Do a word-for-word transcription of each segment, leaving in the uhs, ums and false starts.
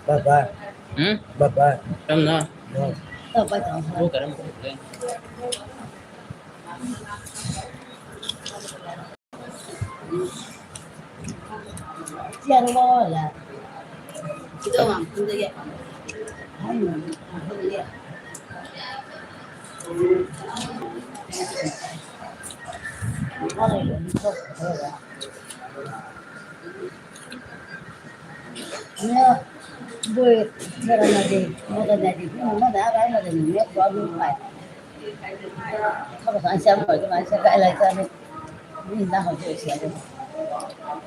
Bye bye. Hmm? Bye bye. Come now. No. Bye bye.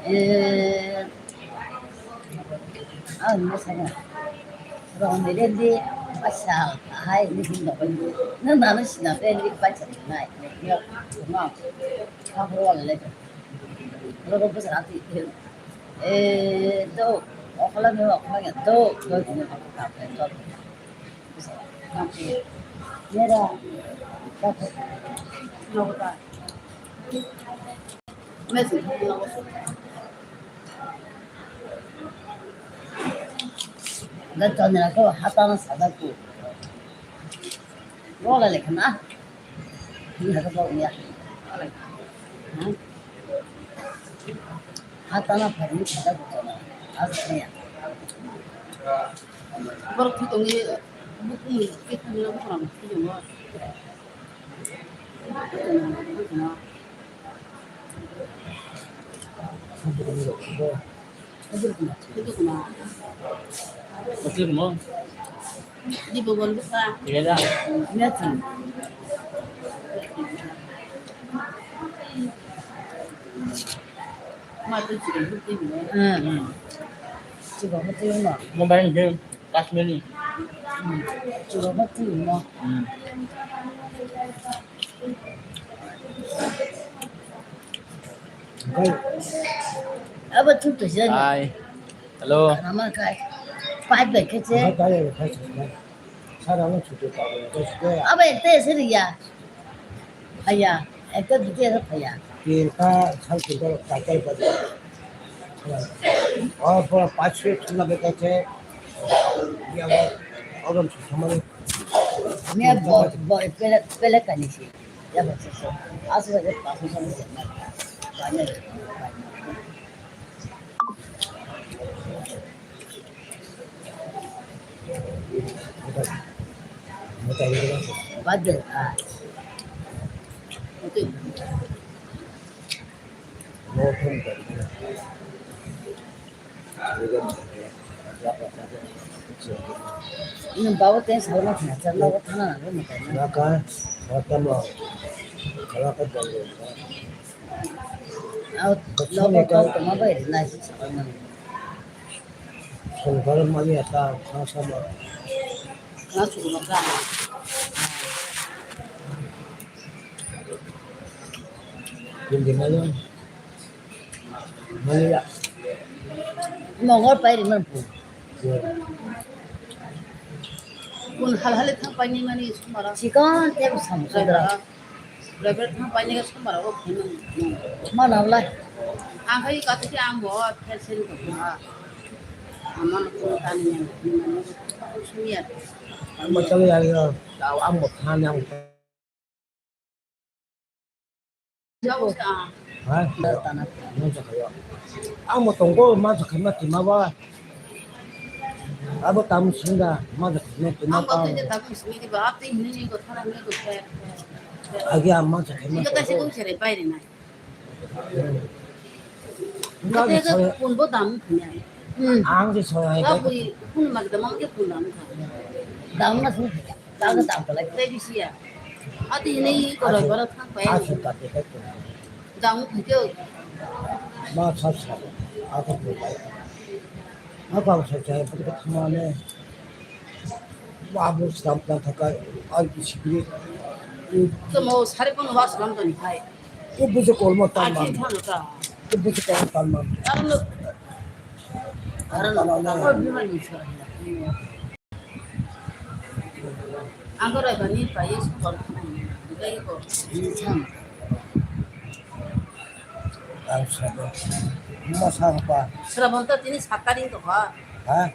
Eh, ang hinwi saka, rong ni rendi paisa hai hinwi hinwi rok nang nana sina rendi paisa nai, rong rok bwsa rati, eh, do okhala ni okhala ya do do. Mera. Ga chonera ko hatana sada ko. Rola lekha na. Ni haka ba uya. Hmm? Hatana phari ni sada ko chonera. Asa ya. Borok thwi tongwi bukung khe thangna bwkha rok thwi tongo. Thwi tongma. Di bobol bwkha. Iya da. Iya thang. Ma twi chikon bwtwi mo. Hmm, hmm. Chikon bwtwi mo. Mobile game. Kashmiri. Hmm. Churama twi mo. Hmm. Abo thum to jani. Hi. Hello. Rama kai. Pai be ke che. Abo ekta ese riya. Phaiya, ekta dukhe ese phaiya. Tinta, sal tinta, katai pada. Oh, pura pachu thangna bekache. Ya, orang susah mana? Ni bo, bo, pele, pele kani si. Ya, bo, so, so. Asu sa pachu sa ni. Banya. Bajai, ah. Ini bawa ten salma kena, salma ko thana na ko mata. Naka, naka mo, kala ko jalo. Au, lo ko kau toma bai na si salma. Songkar mani ata khasama. Khasukma ka. Hindi mani. Mani ya. Mongol pai ri man pu. Ya. Kun hal hal thang pai ni mani sumara. Chikon te sam sudra. Driver thang paini ga sombar o phai nang. Ma nang lai. Ang khai ka thik ang bo phel sen ko ha. Ama ko tani yang ni mani sumia. Ang bo chali ya ya. Tao ang bo phan yang. Jabo sa. Ha? Tana. Ang bo tongko ma sa khama tima ba. Abo tam sunda ma da ne tuma. Ang ta. Ko te ta ko sini ba ap te hini ni ko thara ni ko te. Agi amma sa khama. Ni ko ta se ko sere pai re na. Ka te ko pun bo dam ni. Hmm. Ang se so ai. Ka pui pun ma da mang ke pun dam ka. Dam na su. Dam na dam ka lai. Te bi sia. Ati hini ko ro ko thang pai. Asu ka te ka. Dam ke. Ma sa sa. Aku pun pai. Apa saya saya pergi ke mana? Abu sedang datang ke, ai sikri. Tamo sari kono was lam tani khai. Ko bujo kolmo tan man. Ko bujo kolmo tan man. Aro aro aro bimani sa. Angkor ai bani pai sukor. Dai ko. Ang Srabon. Masa apa? Srabon to tini sat tarik to ha. Ha?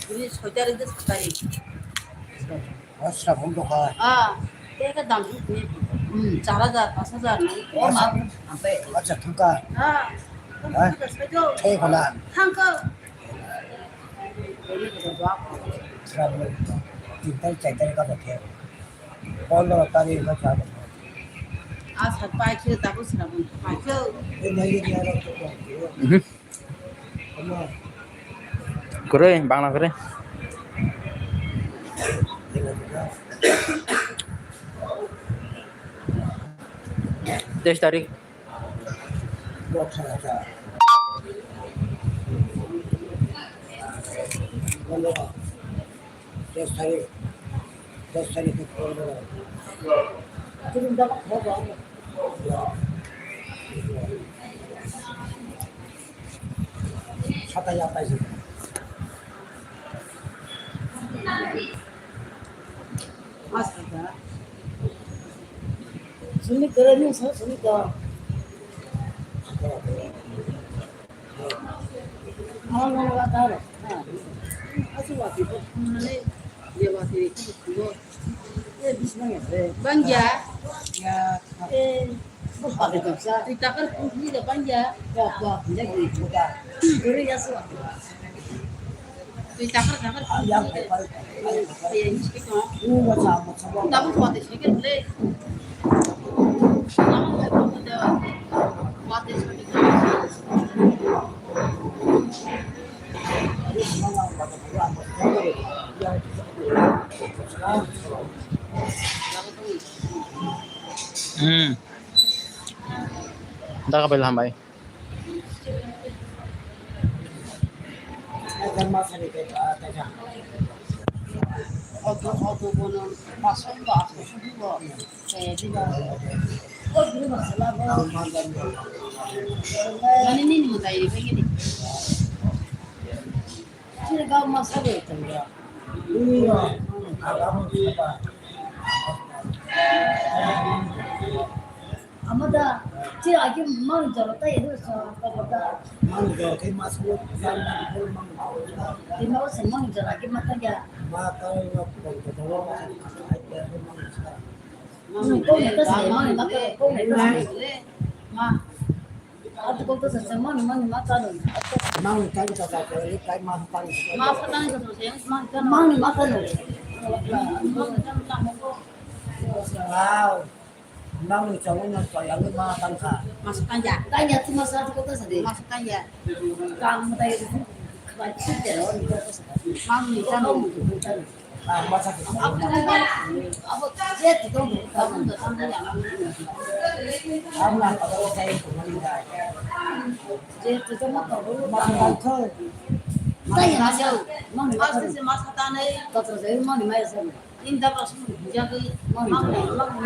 Tini soi tarik to sat tarik. Oh, Srabon to ha. Ah, teka dam ni. Hmm, char hajar, panch hajar ni. Oh, ma. Acha, thangka. Ha. Ha? Thangka. Thangka. Srabon. Tin tarik, char tarik ka thangka. Pondro tarik ka thangka. Asa paikhe, tabuk Srabon paikhe. Mhm. Kwrwi, bangla kwrwi. Teis tarik. Dos tarik, dos tarik ke pondro. Satai atai. Mas ada. Sini keren ni, sini keren. Bangya. Twi takar pungni da bangya. Twi takar takar pungni da. Double pate second le. Hmm. Daga bai hambai. Auto, auto bono pasok ba, eh, di ba. Mane nini mwtai ri bai gini. Chini gao ma sabe tong ya. Ama da, chi agi mang jora tai ru sa ka ba da. Mang jora kai mas ko jam mang ko mang ko. Di ma se mang jora agi ma ta ya. Ma ta na ko ko ko ma ta ai ya mang sa. Mang ko ta se mang ma ta ko ma. Ma. Atu ko ta se mang mang ma ta no. Mang ta ta ta ko kai ma ta. Ma sa ta ni ko se mang ta. Mang ma ta no. Mang ta ta mo ko. Wow. Nang ni chawai no chayang ma tang kha. Masa tang ya. Tang ya, ti masa tu kota sa de. Masa tang ya. Kam dai tu kbai chi de ro ni kota sa. Mang ni chano. Ah, masa tu. Abo je tu dong, kam da tang ya. Am na ka ko sai ko mani da. Je tu to ma ko. Masa tang kha. Tang ya masa. Mang ni masa. Masa tang nai. Kota sa mang ni masa. Inda ba sum jagwi mang mang mang.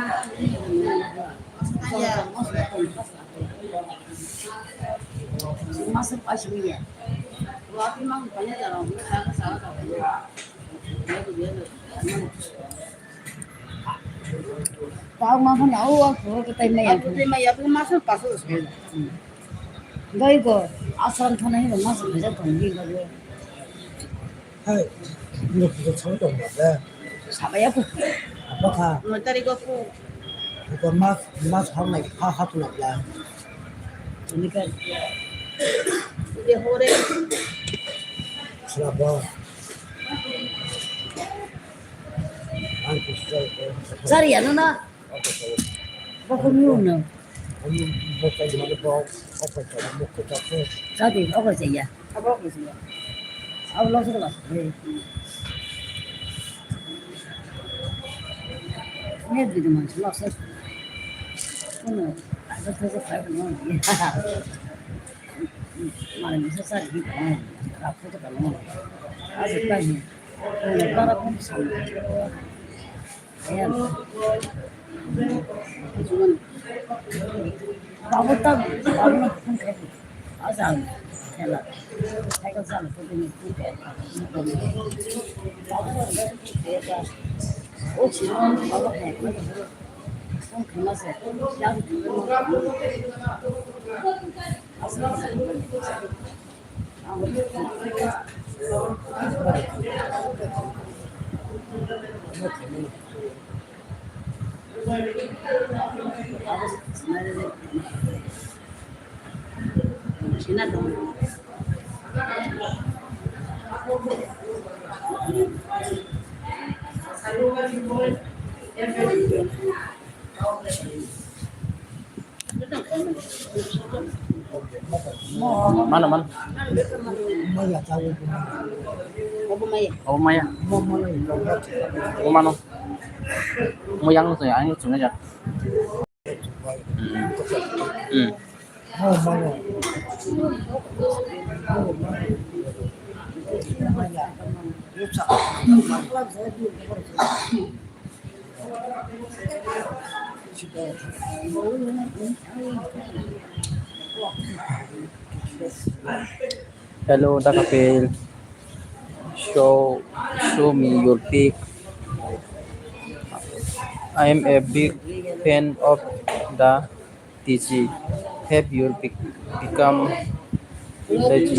Masuk pas ya. Wa pi mang pa ya da. Tao ma phana o ko ko tai mai ya. Ko tai mai ya, ko masuk pas. Doi go asram thana hi masuk ja thon ni go. Hai, ini kita cakap dong, ya. Siapa ya, Bu? Apa kah? Notari go, Bu. Bukan mas, mas hal naik, hal hal tu nak lah. Ini kan. Dia hore. Siapa? Aku sudah. Sorry ya, Nona. Bokol miyung no. Bokol miyung no. Jadi, bokol saya. Abo bokol saya. Abo lo sudah masuk. Ini di mana sih lo sih? Mana? Ada tu saya no. Mana bisa saya di mana? Apa tu kalau mana? Ada kan? Mana para pun sama. Babu tak, babu nak pun kaya. Asal, kela. Saya kan salah pun ini pun kaya. Babu kan kaya. Oh, sih, babu kaya. Pun kena saya. Yang tu. Mana, mana? Obo maya. Obo mano. Mo yang se, ang se na ja. Hmm. Hmm. Hello, the couple. Show, show me your pic. I am a big fan of the T G. Have you bec- become legend?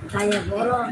Daya boro.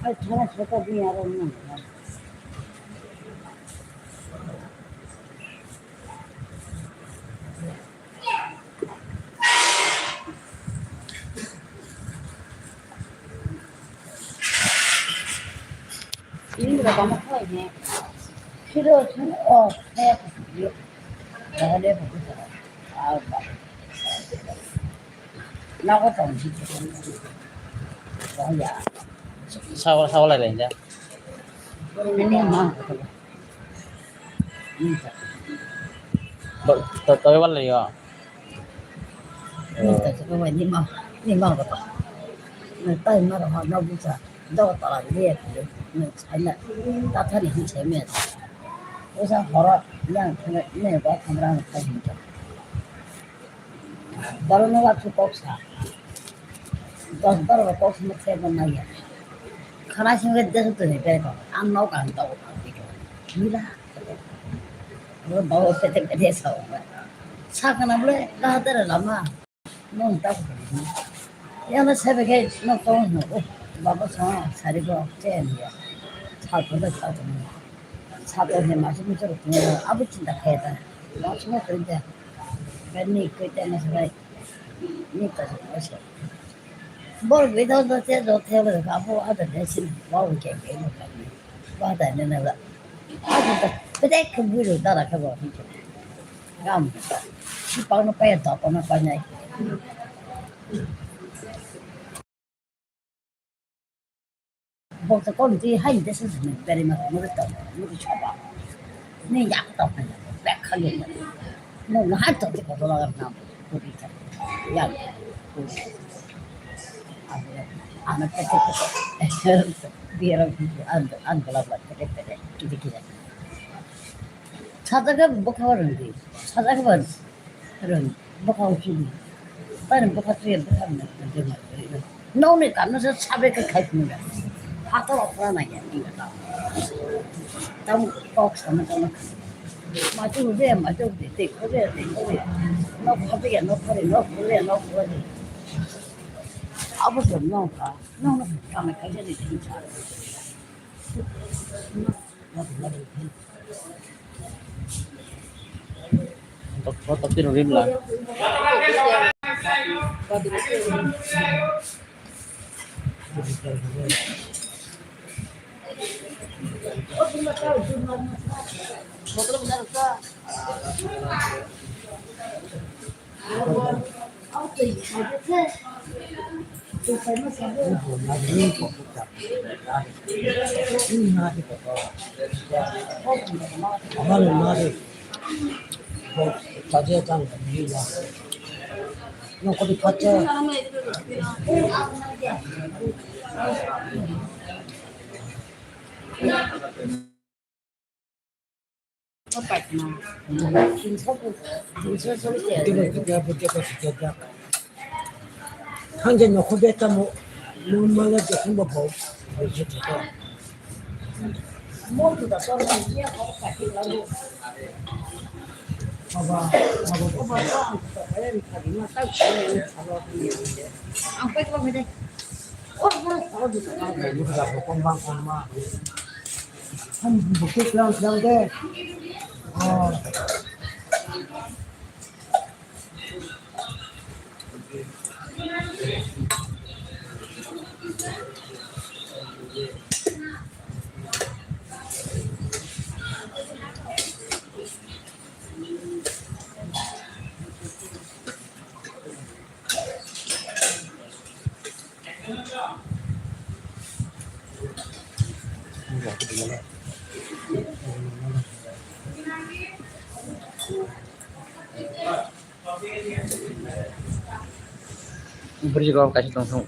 Ai, thana sota di aro na. Ini berapa mahal ini? Kilo, kilo, oh, saya. Ada berapa? Apa? Nako tong si. Oh ya. Sawa, sawa lai lai ja. Ini mah. Ini tak. Ba, ta, ta wal lai ya. Ini tak, coba ini mah. Ini mah apa? Nah, tai mah, mah, mah, bisa. Dok tala liya kiri, nung saina, tathani hin saimaya. Usa horo yang thangna, ini ba khamra nung khai hinka. Daro nung lak su kok sa. Dos bar ba kok sa mukhe ba maya. Khana singre desu tu ni bere ko. Ang nok ang tau ang tiko. Mila. Ro bawo pete pete sa. Sa kana bole, ga dara lama. Nung tak. Yang na sebe ke nung tong no. Baba sa sari ko chen ya. Sa ko da sa ko. Sa ko he ma su mi choro ko. Abu chinta khe ta. Ma su mo ko da. Ka ni ko ta na sa bai. Ni ta sa ko sa. Bor be da da te do te ba ka bo a da de sin. Ba u ke ke no ka ni. Ba da ne na ba. Ako ta, bedek khe bui rw dara khe bo. Gam. Si pang no paya da pang no paya nai. Bokto kom ti hai de se se beri ma mo to mo to chaba. Ni yak to ha. Bek kha ni. Mo na ha to ko to la na. Ko ti ta. Ya. Ana ta ta. Biara an an bala bala ta ta ta. Ki ki. Sajaga bokha rwngdi, sajaga ba rwng bokha uchidi. Bani bokha chuya bokha rwng. Nokni kamno se sabe khe khai phunukya. Hator okra naiya. Tam kok sama sama. Machu de, machu de, te khode, te khode. Nok khode ya, nok khode, nok khode, nok khode. Abo se nok kha, nok nok kha khai de. Tok, tok, tok, tiro rim la. Hanje nokho beta mo, mo mala je khumba bo, bo je thata. Aba, aba, aba. Ang pai ko ba de. Oh, oh, oh, oh. Ang bukit lang, lang de. Oh. Bwrwi rok kaisa tong thung.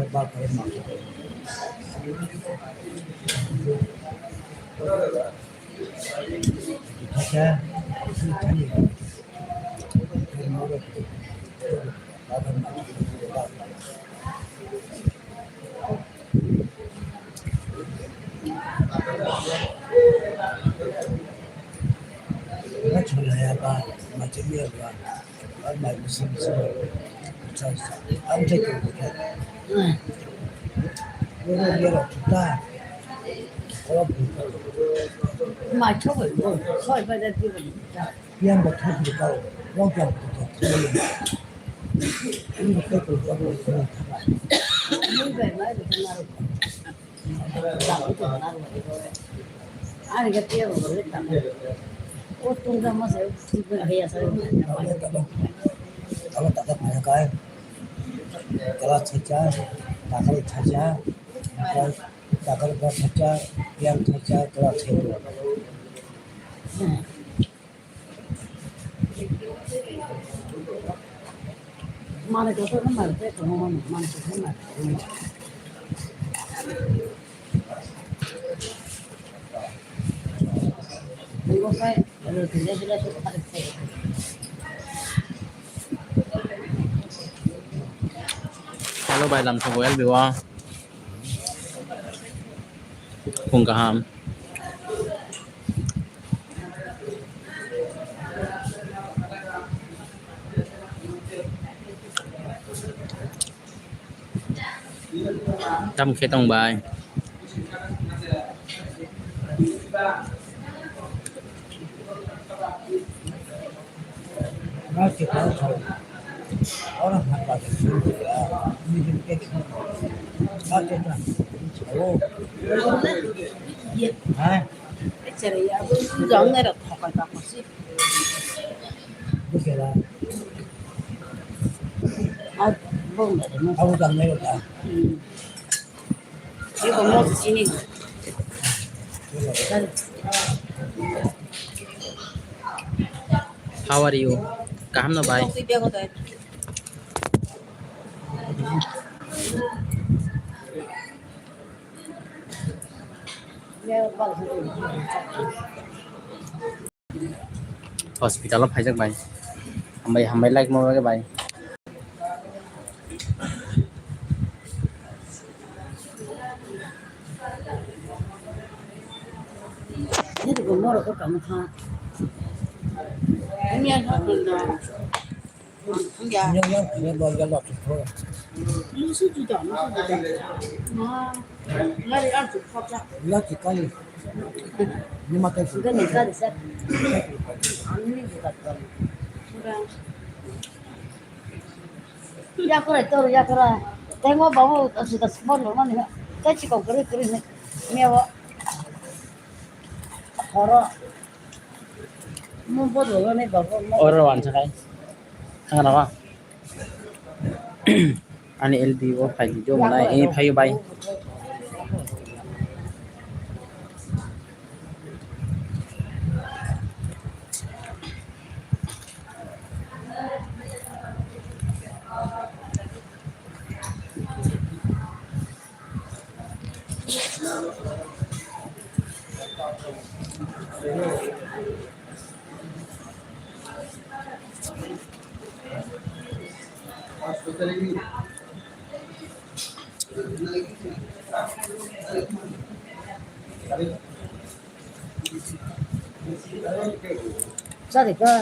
Mai thok bai bo, soi bai da di bai. Yang bo thok di kau, yang thok di kau. Ini betul betul betul. Ini bai mai betul naru. Ani ga tiya bo le ta. O tung ga ma se, ti ga ya sa. Kala taka phaya kai. Kala chacha, takari chacha, takari chacha, yang chacha, kala chacha. Hello, bai, lam sabo L B o. Phung kaham. Tam khe tong bai. How are you? Kaham no bai? Hospital o phaijak bai. Hambai, hambai like mo bai. Ini di gomor ko kamu tha. Ini yang satu dah. Yang, yang, yang, yang, yang, yang. Yakura to yakura. Tengo babu asita spon lo mani. Kachi ko kuri kuri ne. Mewa. Oro. Mo bodo lo ne babu. Oro wan sakai. Ang na wa. Ani L B o phai di jo mana e phai bai. Chari ka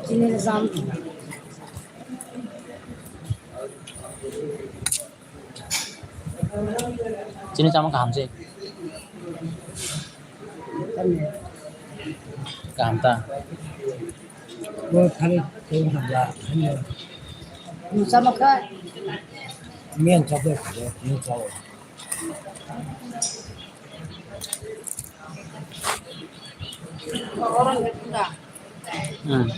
chini jam. Chini chama kaham se. Kaham ta. Bo thani tei hamla. Chama ka. Mian chakle khale, mian chao. Hmm.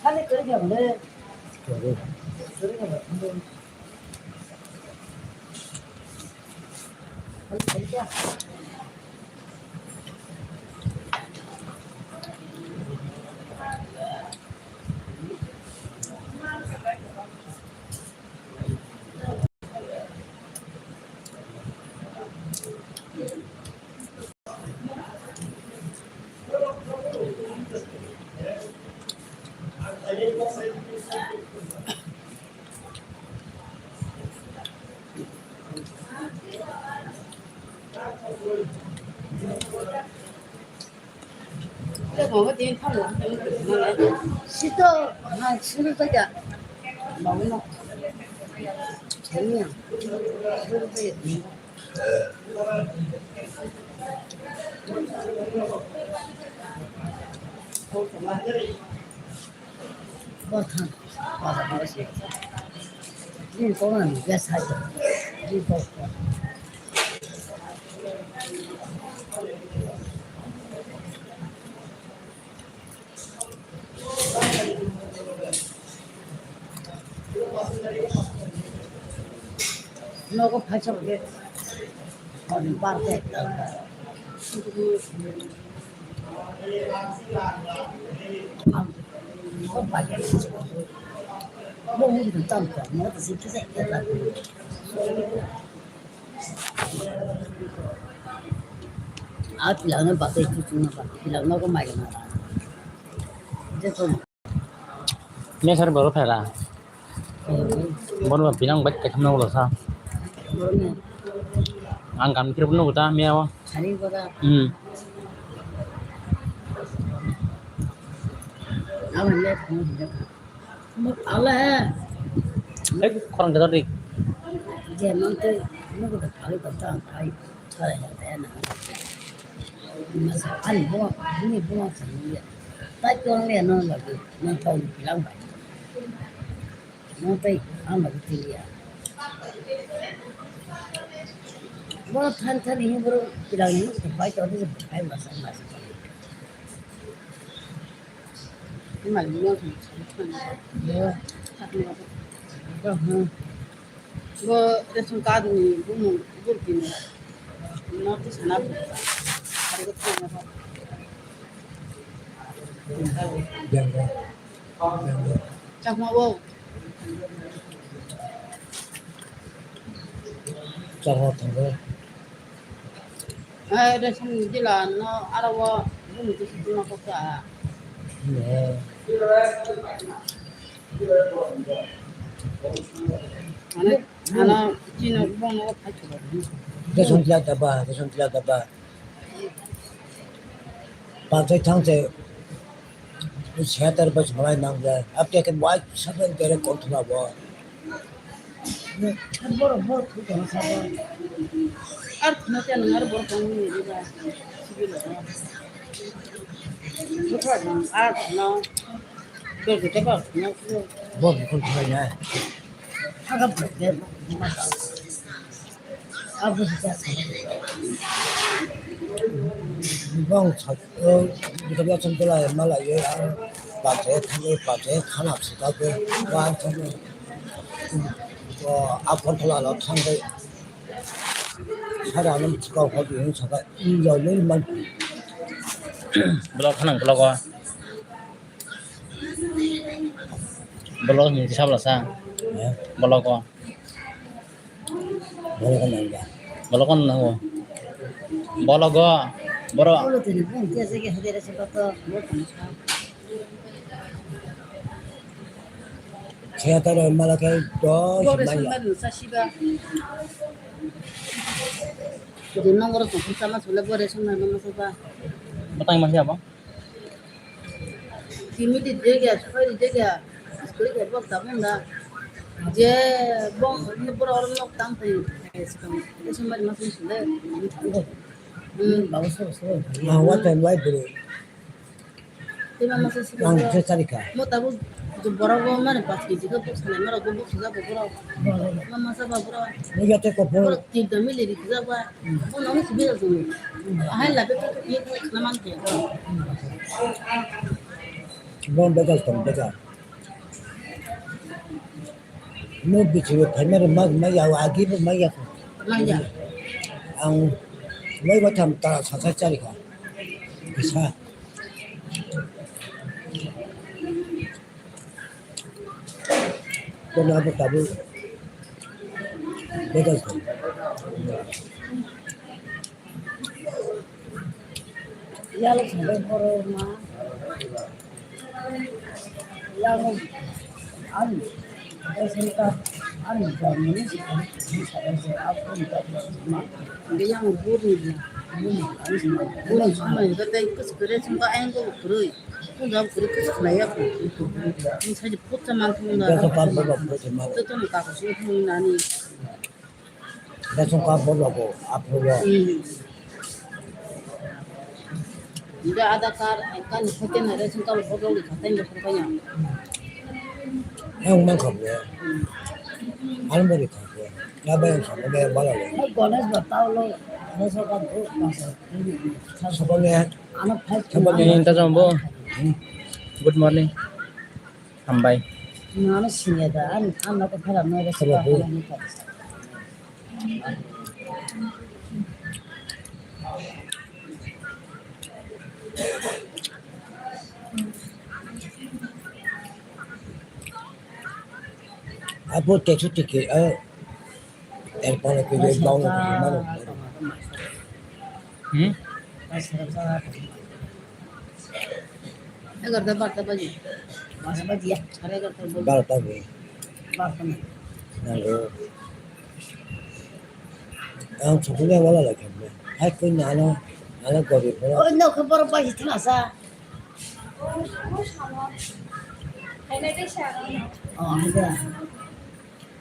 Kali kiri dia boleh. Sito, ha, sito ta ja. Bawo no. Sanya. Sito ta ja. Kok thang. Kok thang. Ni kok nang gas hai. Ni kok. Nogo phaisa rwdi. Hor ni bar ta ekta. Bo mui tong tam tong, mo to sikhe se ekla. A pilangno bagwi chuchungno ba, pilangno ko mai ma. Jekon. Mia sar boro phela. Boro ba pilang bai katham na ulo sa. Boro ne. Ang kam kiri pun uta mia o. Sari ko da. Hmm. Ang ne. Ala. Hai, khorang jaga dik. Je, mang tei, mang tei, phai, phai, phai, phai, phai, phai, na. Masa, ani bo, ani bo, ani bo, ani bo. Tai ko le no lagi, mang tau ni pilang bai. Mang tei, ang lagi tiliya. Bo than than ni bo pilang ni, phai to ni, phai masa, masa. Bo ration card ni bumung burti ni no to sana. Chakma o. Chakma thango. Eh, ration dila no aro o bumung to sutuna ko ka. Ne. Ano, ano, chino bumung o khai chulo. Ration tila daba, ration tila daba. Panchai thang se, setar bas malai nang le. Apte kan wai saben dere kon thula bo. Boro, boro, boro, boro. Ar thuna te nang ar boro kong ni ba. Sibi lo. Ar thuna. Boro te ba. Boro kon thula ya. Aga boro te. Bong sa, eh, kita biasa tu lah, malah ya, ah, baca, thangwi, baca, khanak sita ke, wah, thangwi, oh, apa tu lah, lo thangwi, sara nam chikau kau tu, ini saka, iya, ini man. Blok khanang, blok ah. Blok ni sabla sa. Ya. Blok ah. Bologo nangya. Bologo nango. Bologo. Boro. Bolo tini bung tiya sege hadera se bato. Saya taro malakai dos. Bore maya. Sumba nu sasiba. Jadi nongoro sumba sama sule bore sumba nongoro sumba. Batang masih apa? Kimi di dege, soi di dege, soi dege bok tabung da. Je bong ni boro oro nok tang tei. Esu mari masu sule. Hmm, bagus terus terus. Ma wa tan wai bro. Tima masu sule. Ang je tari ka. Mo tabu je boro go mane pas kg ko bok sale mara go bok sale bok boro. Ma masa ba boro. Ni ya te ko boro. Boro tibda mili ri kisa ba. Bo nang si bira sung. Ahai la betul tu ye tu naman ke. Bon begal tong begal. No bisingo phaima rwma rwma ya, agi rwma ya. Maya. Ang loi batham ta sasa chari kha. Kisa. Kono abo tabu. Begal kha. Yalo sangre borok ma. Yalo ani ration card ani jamani sangre sangre abo ni ma. Yang buri ni. Buri sangre tei kus kure sangre ayang ko kurui. Kun jam kurui kus khlaiya ko. Kun sai putsa man kun da. Ration card borok putsa man. Joto ni kaku sung kun nani. Ration card bo logo, aphulo. Hmm. Ida Aadhaar card, kan hote na ration card bo logo, khatai bo khatai ya. Ang mang kha bo. Hmm. Ang bo ri kha bo. Ya ba yang sa bo ya ba la lo. Ganesh ba tao lo, ration card bo, ration card bo. Sa bo ne. Ano phai. Sa bo ne. Ini ta jom bo. Hmm. Good morning. Hambai. Nano siniya da, an, an nokho phela no rest. Khabo ka bo. Phela no ka. Abo tesu tiki, eh, Erpore khe je bang mano. Hmm? Egarta barta baji. Barta baji ya. Sare egarta baji. Barta baji. Barta na. Nango. Ang sokole wala lagi. Hai koi nana, nana gorib na. Oh, no, khobor baji thang asa. Oh, ada.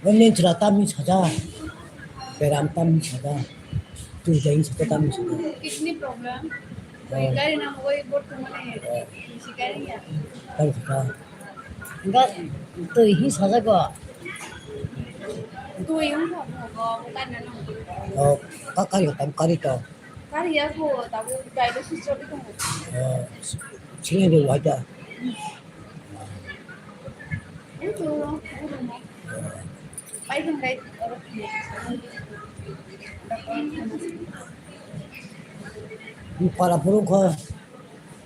Nini chwla tamni saja, beram tamni saja, twi jai saja tamni saja. Kidney problem. Oh. Gari nang oi bortomane. Oh. Sikari ya. Tamni saja. Enggak, twi hi saja go. Twi yung ko ko ko kan nang. Oh, ka kari tam kari to. Kari ya ko tabu dialysis choli ko. Oh, sini dulu aja. Para purung ko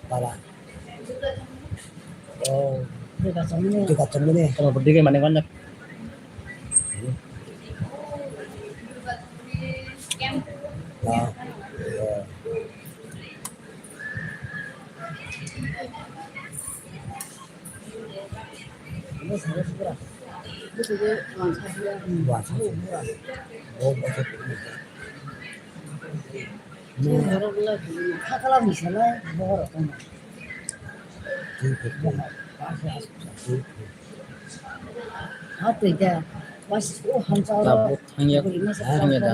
para. Oh, tiga chamune. Tiga chamune. Kalau berdiri mana kan? Ah, ya. Tabuk thangya, thangya da.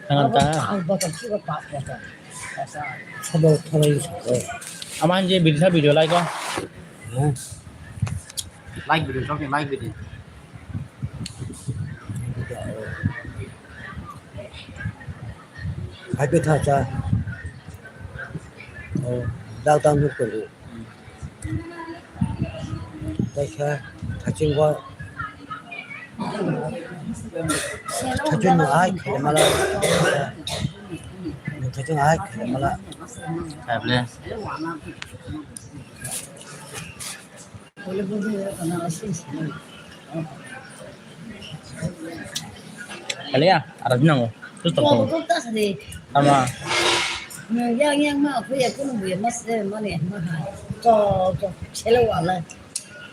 Thangya da. Abo thangwi sabo. Ama je video, video like o. Hmm. Like video, sokni like video. Hai pe tha cha. Oh, dal tam nuk tu. Taisa thaching bo. Thaching no ai khele mala. Thaching ai khele mala. Kable. Kaliya, aras nango. Terus toko. Tama. Yang yang ma aku ya kun bu ya mas de mane ma ha. To to chelo wala.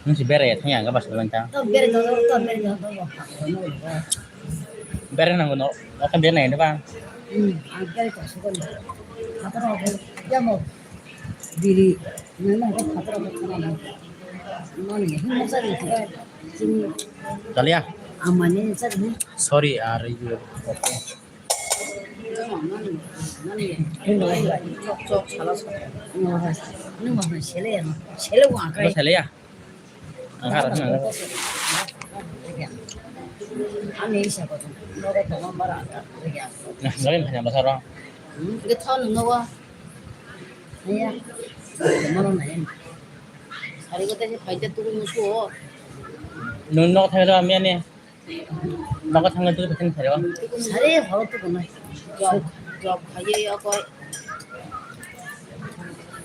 Nung si bere ya thang ya ga bas banta. To bere to to bere to to. Bere nango no. Akan bere nai ba. Hmm, ang bere to sukon. Apa to ya mo. Biri, nana ko khatra ko khana na. Mani, hin masa ni ko. Sini. Dalia. Amani sa ni. Sorry, are you okay? Mani, mani. Hin masa. Chok, chok, sala, sala. Ni masa sele ya. Sele wa kai. Sele ya. Ang harap na. Ani isa ko. Nogo tama bara. Nah, lagi banyak besar orang. Hmm, kita tahu nogo. Iya. Mana nanya? Hari kita sih pajak turun musuh. Nwng nogo thangwi rw, miyani. Nogo thangwi twi khe thangwi rw. Sari horo tu kunai. Job, job khaiya ya koi.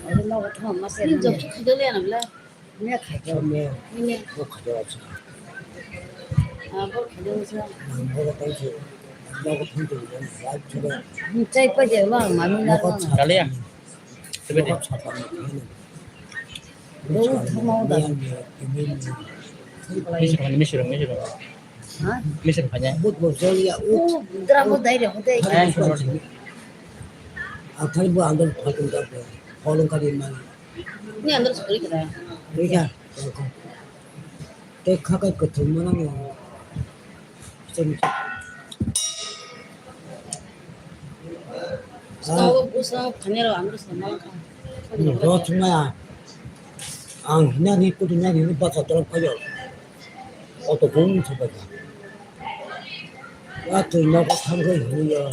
Ari nogo thang ma se. Job khaiya le na bla. Mia khaiya. Mia. Mia. Bo khaiya acha. Ah, bo khaiya acha. Bo khaiya acha. Nogo thang tu. Chai pa je ma ma mi na. Kaliya. Tebe de. Misir phanya, misir, misir. Ha? Misir phanya. But bo jol ya, u. U, drama dai re, hote. Eh, sorry. Athai bo andar phatung da, pholong kari man. Ni andar sorry kira. Rika. Te khakai kuthum mana mo. Sabo busa khanero ang busa malakha. Ro thumaya. Ang hinani kudu nani ni basa tolong payo. Oto bung thumaya. Wa tu nogo thangoi hini yo.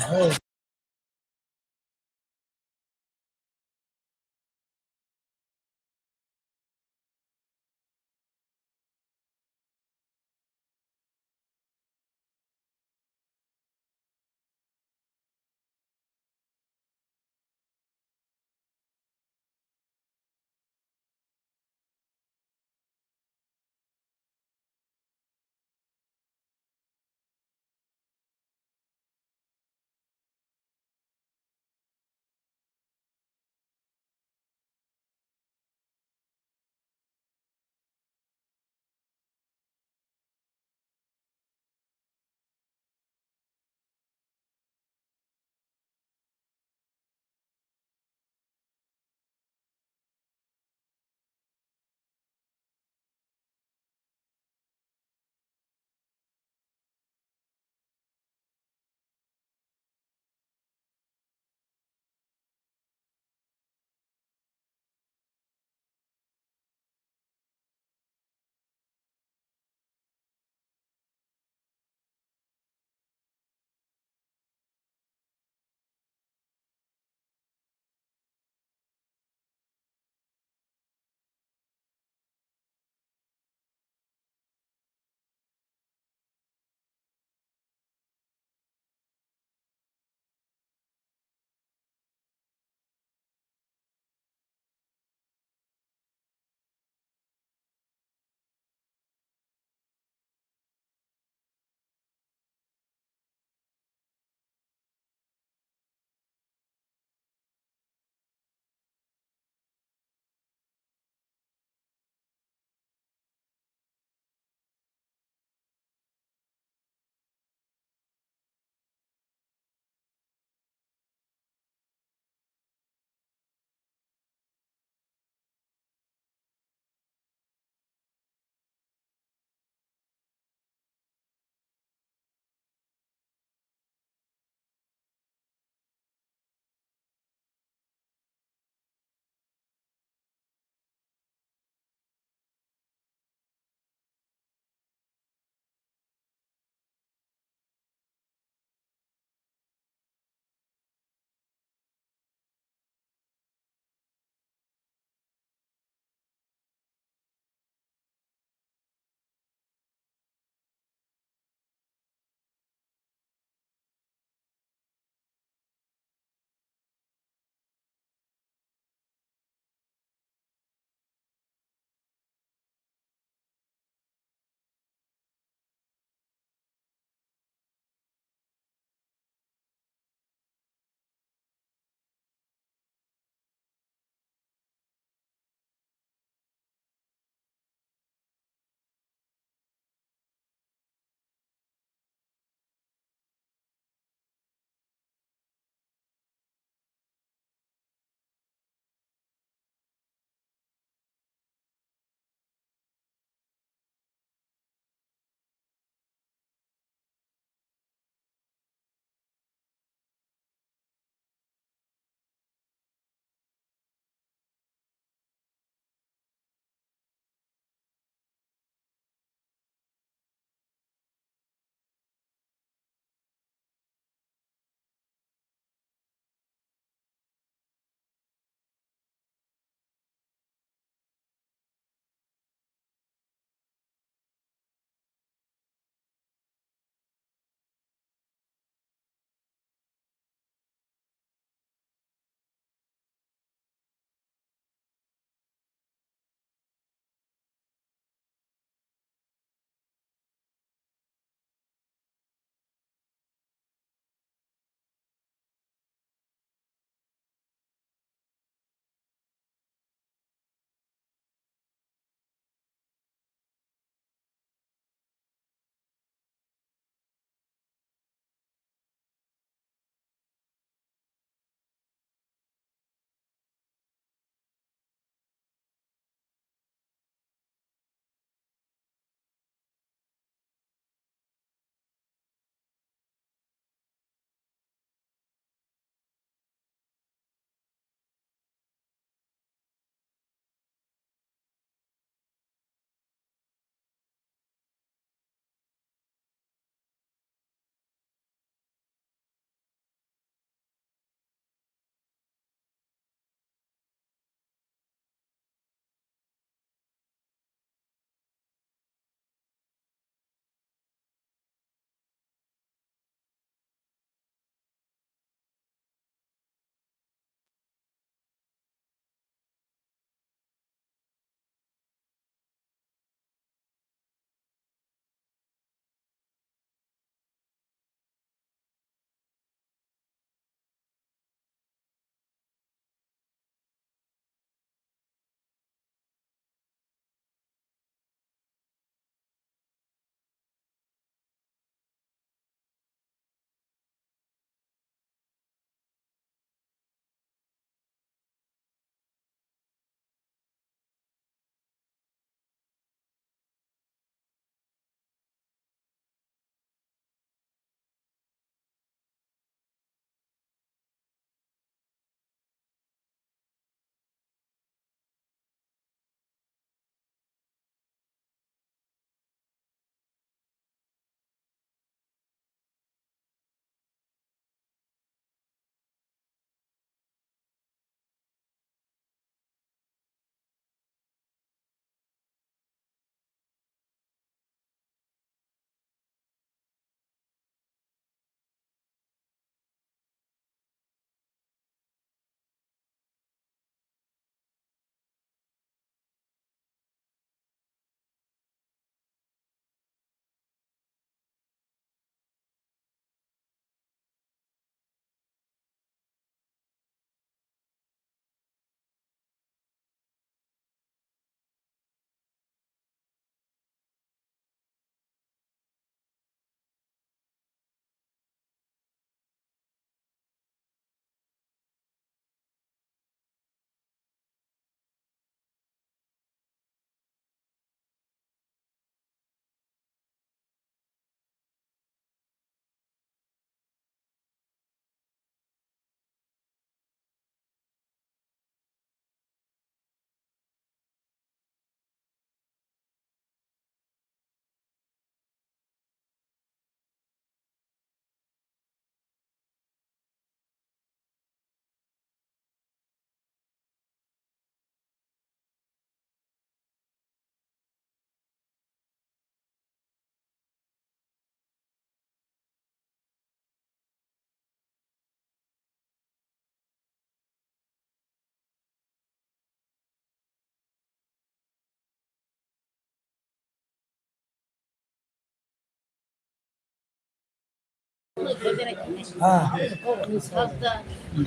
Ah.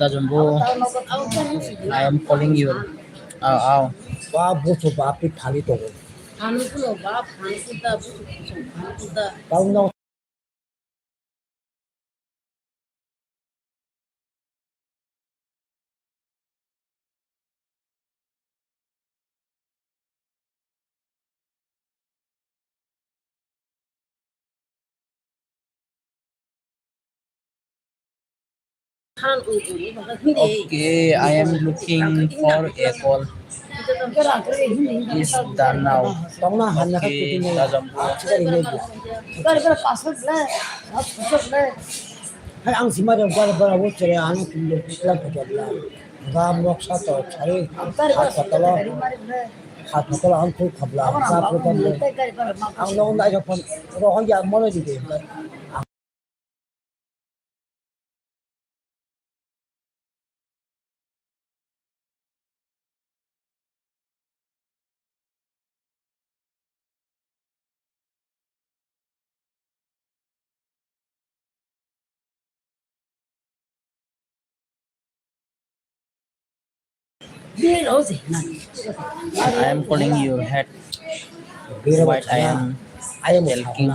Dajumbo, I am calling you. Aw, aw. Wa busu bapi phali tongo. Tau no. Okay, I am looking for a call. Is done now. Okay, Dajumbo. Hai, ang sima de bara bara wo chere ano tum de plan ka jabla. Ga mok sa to chai. Hat patalo. Hat patalo ang tu khabla. Sa ko tam de. Ang no na ja pon. Ro ho ya mo le di de. I am calling your head. What I am telling.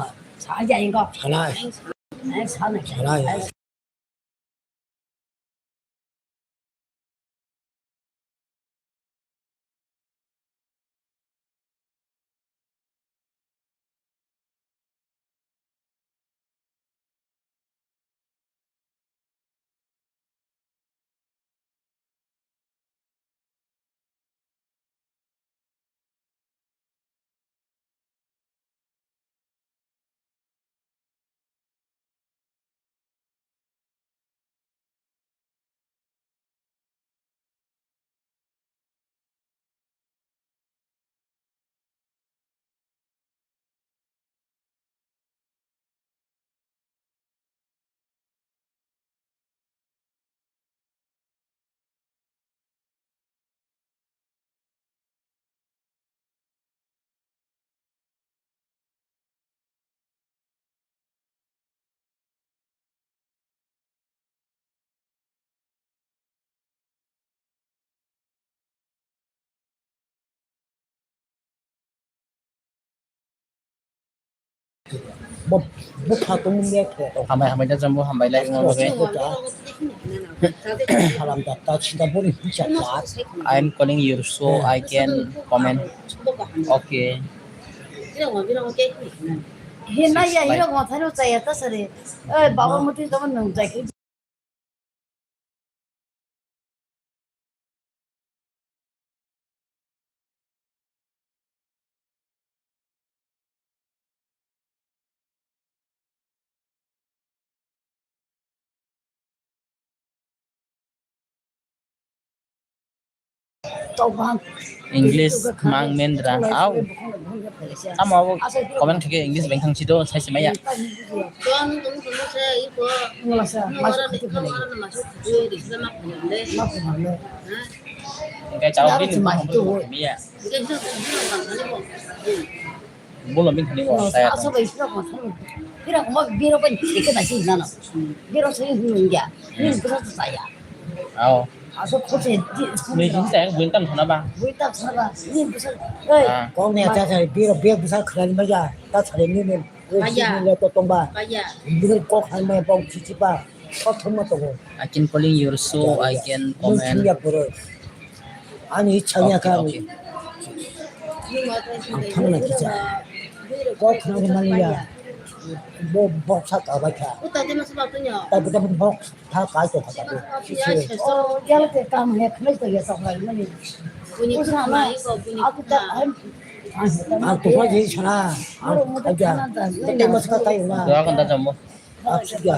Hambai, hambai da jambo, hambai lai mo loge. Salam da ta chinta bori bicha ta. I am calling you so I can comment. Okay. Hina ya hira mo tharo chaya ta sare. Oi baba muti to nang chai. English mang mendra au. Tamo abo comment khe English beng thang sido sai se maya. Engkai chao bini maya. Bulo min khani bo saya. Asa bai sura ko thang. Bira ko bira ko ni ke na si na na. Bira so ni ya. Ni ko sa sa ya. Ao. Asa ko se di. Ni jin sa yang buin tam sana ba. Buin tam sana ba. Ni ko sa. Ei. Ko ne ta sa bira bira ko sa khani ma ya. Ta sa ni ni. Ko si ni le to tong ba. Bira ko khani ma bong chi chi ba. Ko thong ma to ko. I can calling your show, I can comment. Ani ichha ya ka. Ang thangna kisa. Kok thang mani ya. Bo bok sa ka ba kha. Ta bita bok tha kai to kha ta. Oh, gel ke kam he khle to ya to lai mani. Aku ta. Ang to ba ji sana. Ang khaja. Te mas ka tai na. Doa kan ta jamo. Aku ya.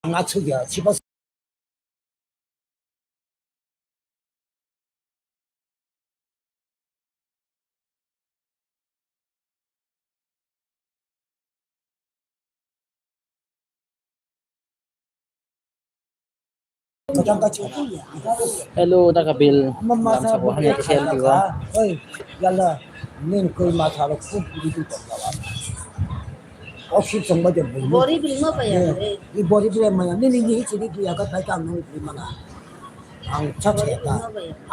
Ang asuk ya, sipa Hello, da Kapil. Lamsa bo hanya khe selfie o. Oi, yala, nin koi ma tharo khub bidi to kawa. Oxygen chongba de bui. Bori bili ma paya. Ni bori bili ma, ni ni ni chini ki ya ka thai ka nang bili mana. Ang cha cha ta.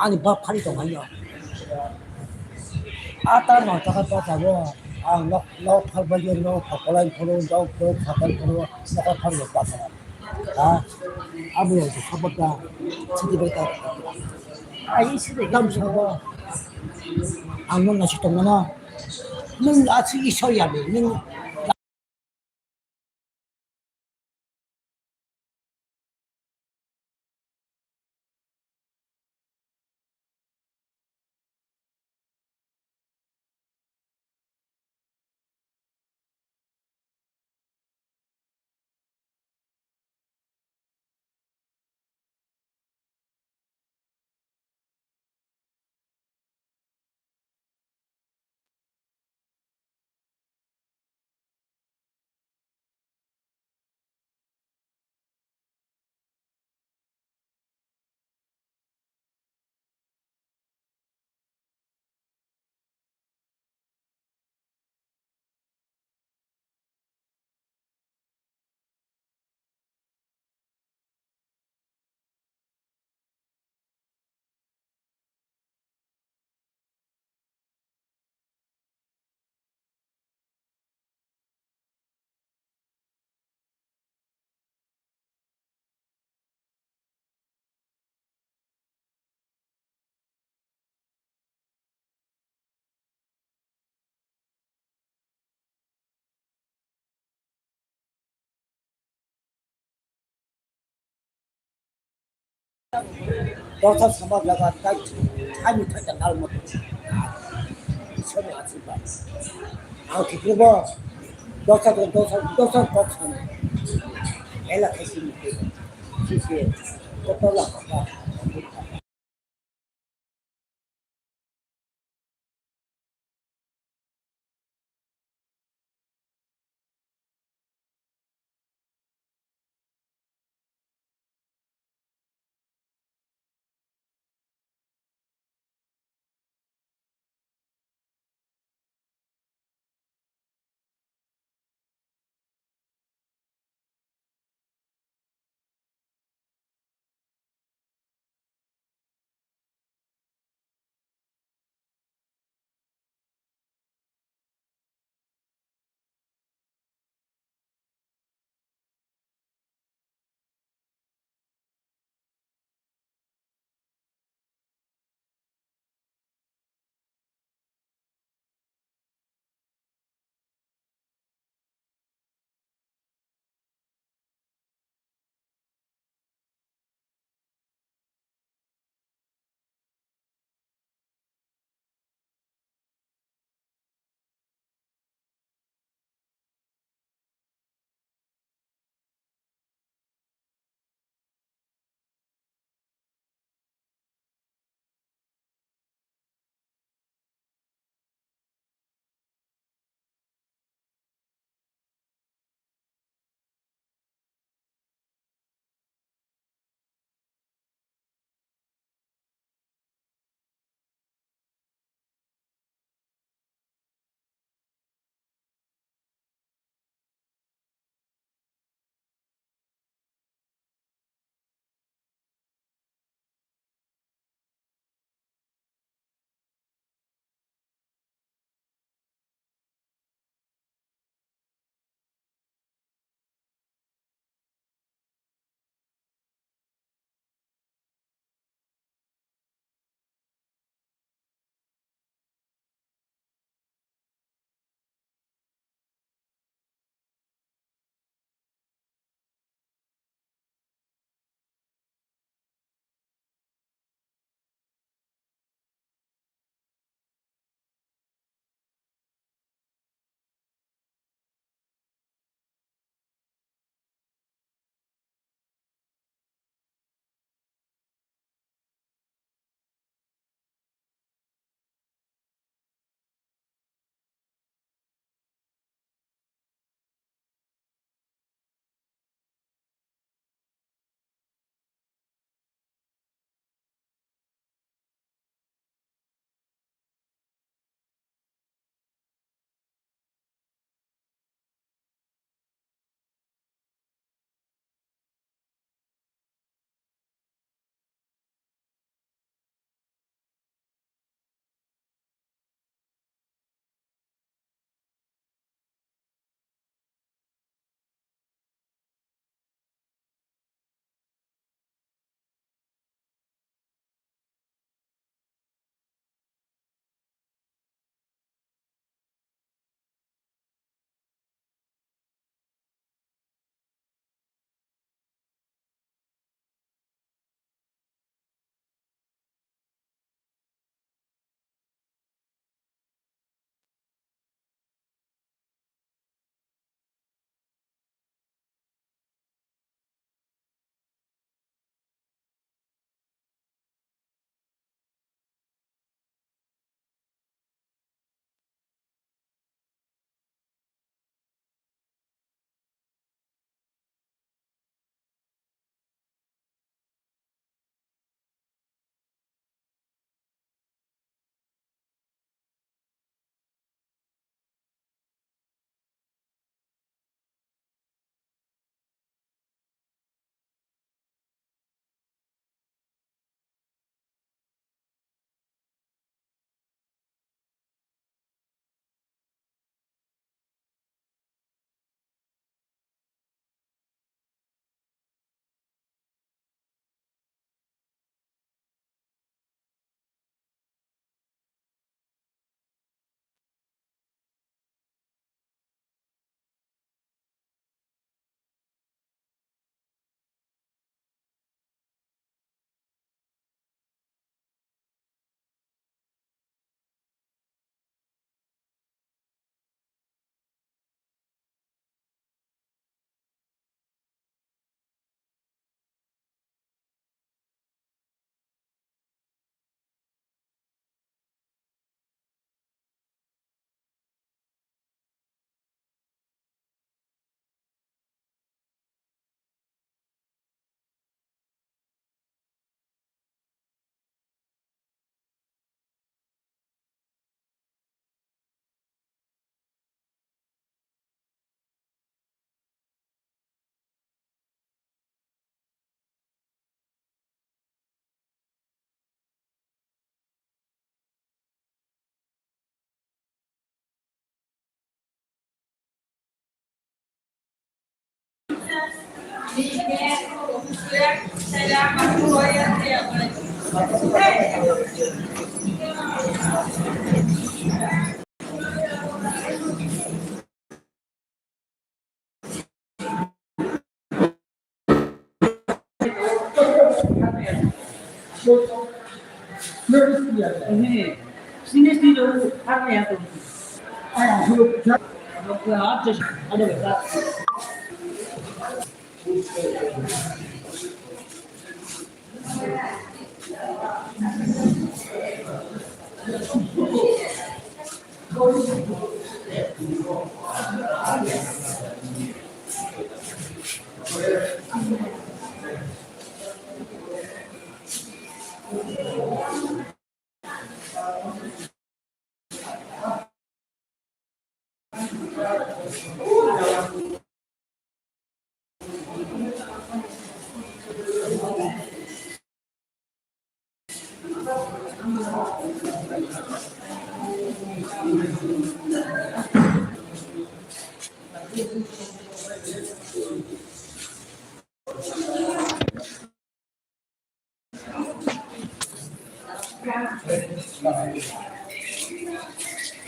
Ani ba phari tong ayo. Ata no ta ka ta ta bo. Ang nok nok phar ba yo nok phar kolai phoro dok dok phar phoro nok phar yo ta ta. Ha? Abo yo sa ba ta. Chiti ba ta. Ai si de. Tam sa ba. Ang no na si tong na. Nung a si i so ya ni. Nung Dosa sama jaga tai ani thata nal mo. Somo achiba. Ang kikribo dosa dosa dosa kok sana. Ela kasi ni. Sisi. Kotola kaka.